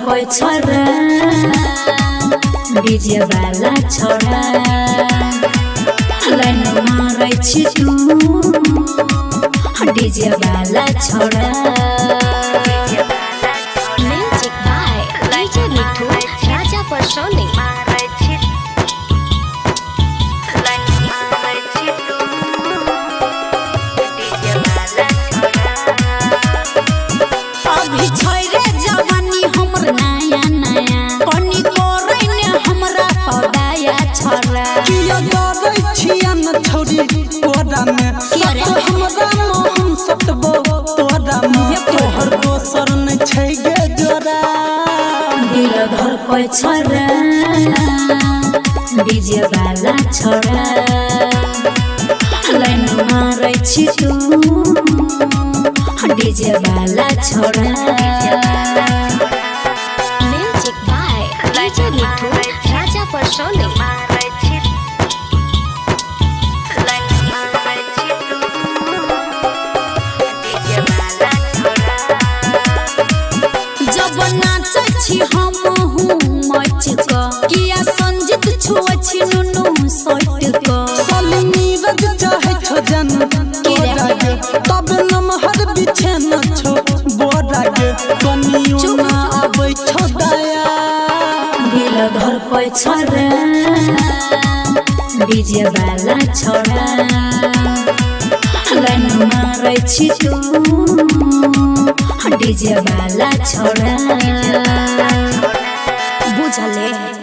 कोई छोरा डीजे वाला छोरा लाइन मारै छी तू डीजे वाला छोरा। Music by DJ Mithu Raja Parsauni. अभी छै रे जवानी हमर नया नया कनी करे ने हमरा पदाया छोरा। किया डरै छिया न छौरी तोरा में सत हमरा मोहन सतबो तोरा में तोहर दोसर नै छै गे जोरा। दिल घर कोई छोरा डीजे वाला छोरा लाइन मारै छी तू डीजे वाला छोरा। Music by DJ Mithu Raja Parsauni. जब नाचै छी हम हूँ मच क किया संजित छुआ छी नुनू सट क। साली नीरज चाहै छौ जन तोरा गे तब नमहर बिछेन छौ बोरा गे कनियो ना आबै छौ दया। दिल घर कोई छोरा डीजे वाला छोरा लाइन मारै छी तू डीजे वाला छोरा बुझले।